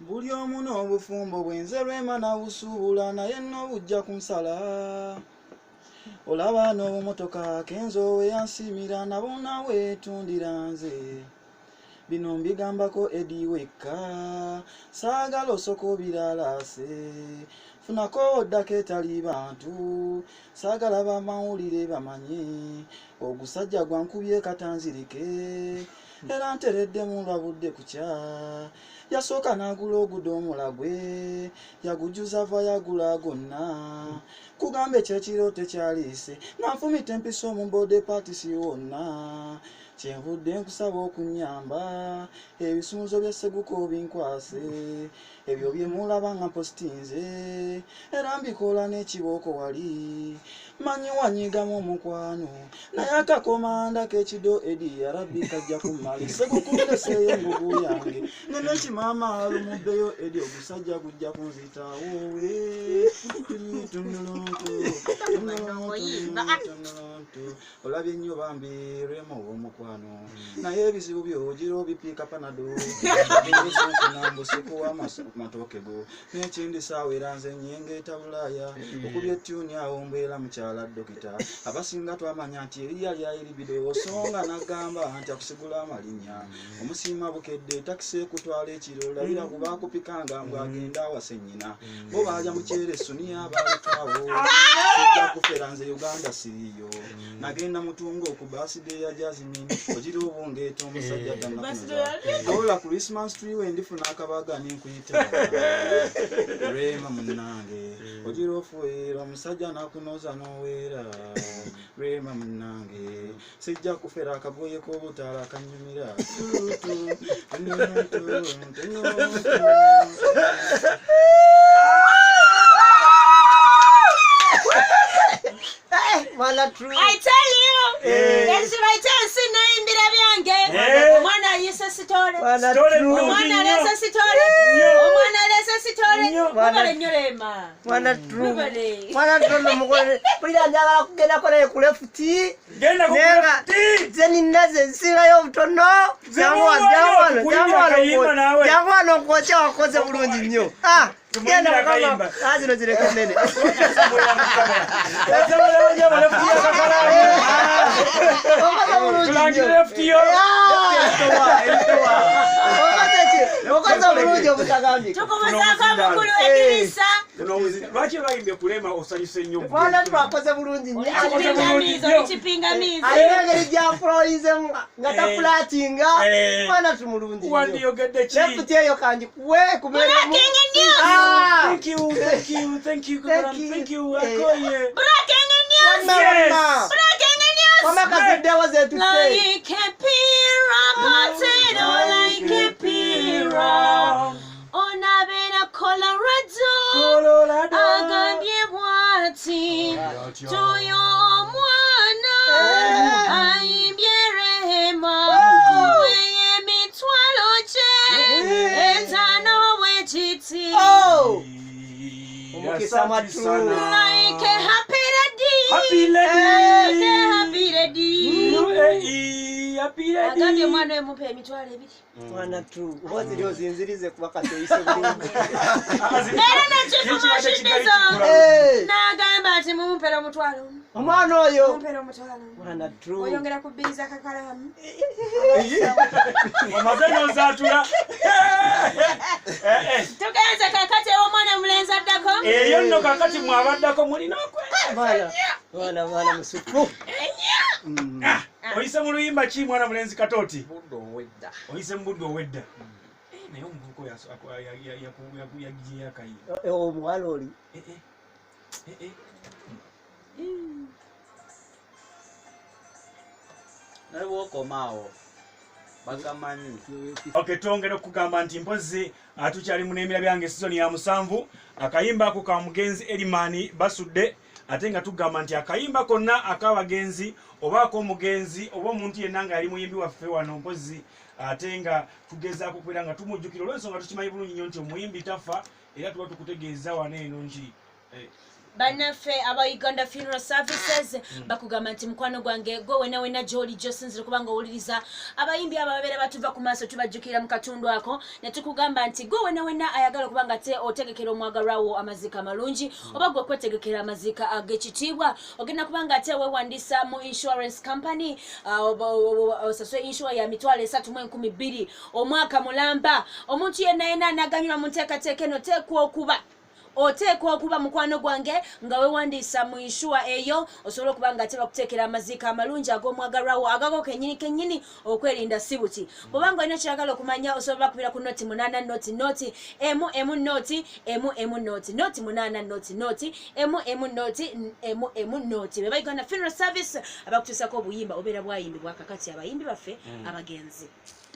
Buli omu n'obufumbo bwenze lwema nabusuubula naye n'obujja kunsala. Olaba n'obumotoka Kenzo we yansiimira nabo naweetundira nze. Bino mbigambako Edi wekka saagala osooka obiralaase. Funako oddako etali bantu saagala bamawulire bamanye. Ogusajja gwankubye katanzirike era ntereddemu lwabudde kukya. Yasooka n'agula ogudomola gwe yagujuza va yagula gonna. Kugamba ekyekiro tekyaliise nga nfumita empiso mu body parts wonna. Kyenvudde nkusaba okunnyamba ebisunzo bya Sseguko binkwase. Ebyo bye mulaba nga mpositinze era mbikola n'ekibooko wali. Manyi wanyigamu omukwano naye akakomanda k'ekido Edi yarabbi kajja kummala. Sseguku ndeseeyo engugu yange ngende kimaama lumuddeyo Edi ogusajja gujja kunzita woowe. Olabye nnyo bambi Rema ow'omukwano naye ebizibu byo ogira obipiika Panado. Nambusikuwa matooke go n'ekindi saawa era nze nnyengeeta Bulaaya okubya ettyuni awo mbeera mukyala dokita. Abasinga twamanya nti eriya lya Eribido so nga n'agamba nti akusigula amalinnya. Omusiima bukedde takisi ekutwala ekiro labira ku baakupikanga mbw'agenda awase nnyina. Bo baalya muceere essuniya baalekaawo. Sijja kufera nze Uganda siriiyo. Nagenda mutungo ku birthday ya Jasmine ogira obungeeta omusajja tannakunoza. Wabula Christmas tree we ndifuna akabaga nenkuyita. Rema munnange ogira ofuweera omusajja nakunoza n'oweera. Rema munnange sijja kufera akagoye k'obutaala kanyumira. Mwana true. I tell you, ekibaita ensi neyimbira byange. Omwana ayiise story. Mwana Story true. nnungi Omwana nnyo. aleese story. Nnyo. Omwana aleese story. Nnyo. Mwebale nnyo Rema. Mwana true. Mwebale. Mwana true nomukole. Mpulira njagala kugendako naye ku left. Genda ku Naye nga left. nze nina ze nsingayo obutono. Nze Jangu muwaayo, wano, jangu wano, tukuyimbira jangu wano akayimba naawe. jangu wano nkwokye wakoze bulungi nnyo. Ah, Tumuyimbire genda mukama. akayimba. Ah, zino zireke nnene. Okoze bulungi Tulangire nnyo. left yo. Okoze ki? Okoze bulungi obutagambika. Tukubuzaako omukulu Edirisa. Lwaki bayimbye kulema osanyuse nnyo? Mwana twakoze bulungi nnyo. Okoze bulungi Olukipingamiizi, nnyo. olukipingamiizi. Alina engeri gy'afuloyinzemu nga tafulatinga. Eh. Mwana tumulungi nnyo. Wandiyogedde ki? Left eyo kangikuwe kubeeremu. Breaking news. Ah! Thank you, thank you, thank you, Thank you. thank you, Eh. akoye. Breaking news. Wamma, Yes. wamma. Breaking news. Wamma kaziddewo zetutte. Like a pira potato, like a pira. Onabeera Colorado. Colorado. Agambye bw'ati toyo omwana ayimbye Rehema muweyo emitwalo gye etaano bwe giti. Oh! Omukisa Asante mwattu. sana. Like a happy lady. Happy Like a lady. happy lady. UAE, happy lady. Agambye omwana oyo mumpe 20,000. Mwana tu oba ziri ozinzirize kuba kati oyise bulungi. Era nekifumashidizo Eh, n'agamba nti mumumpere 50,000. Omwana oyo. Mumumpere 50,000. Mwana true. Oyongera kubbiriza kakalaamu. Omaze n'ozaatula. Eh, eh. Tugenze kakati ew'omwana mulenzi addako. Eyo nno kakati mwabaddako mulina okwe. Mwana, mwana, mwana musufu. Ah, oyise mu luyimba ki mwana mulenzi Katooti? Budde owedda. Oyise mu budde owedda. Eh, naye omuvubuka oyo yagiyeyo akayimba. Eh, omuwala oli. Eh, eh. Eh, eh. Naye bw'okoma awo bagamanyi. Okay, twongera okugamba nti mpozi tukyali mu n'emira byange sizoni ya 7 akayimba ako ka mugenzi Erimani Basudde ate nga tugamba nti akayimba konna ak'abagenzi oba ak'omugenzi oba omuntu yenna nga yali muyimbi waffe wano mpozi ate nga tugezaako okubeera nga tumujjukira olw'ensonga tukimanyi bulungi nnyo nti omuyimbi tafa era tuba tukutegeeza wano eno nti Bannaffe aba Uganda Funeral Services bakugamba nti mukwano gwange gwe wena wena gy'oli gy'osinzira kubanga owuliriza abayimbi abo ababeera batuva ku maaso, tubajjukira mu katundu ako ne tukugamba nti gwe wena wena ayagala okuba nga te otegekera omwagalwa wo amaziika amalungi oba gwe kwetegekera amaziika ag'ekitiibwa, ogenda kuba nga ate weewandiisa mu insurance company, osasule insure ya 32,000 omwaka mulamba. Omuntu yenna yenna anaganyulwa mu nteekateeka eno oteekwa okuba mukwano gwange nga wewandiisa mu insure eyo, osobola okuba nga ate bakuteekera amaziika amalungi ag'omwagalwawo agago kennyini kennyini, okwerinda si buti. Bw'obanga olina kyagala okumanya, osobola bakubira ku 080 0 0 1 1 0 1 1 0 0 8 0 0 1 1 0 1 1 0. Beba Uganda Funeral Service abakutuusako obuyimba obeera bwayimbibwa kakati abayimbi baffe abagenzi.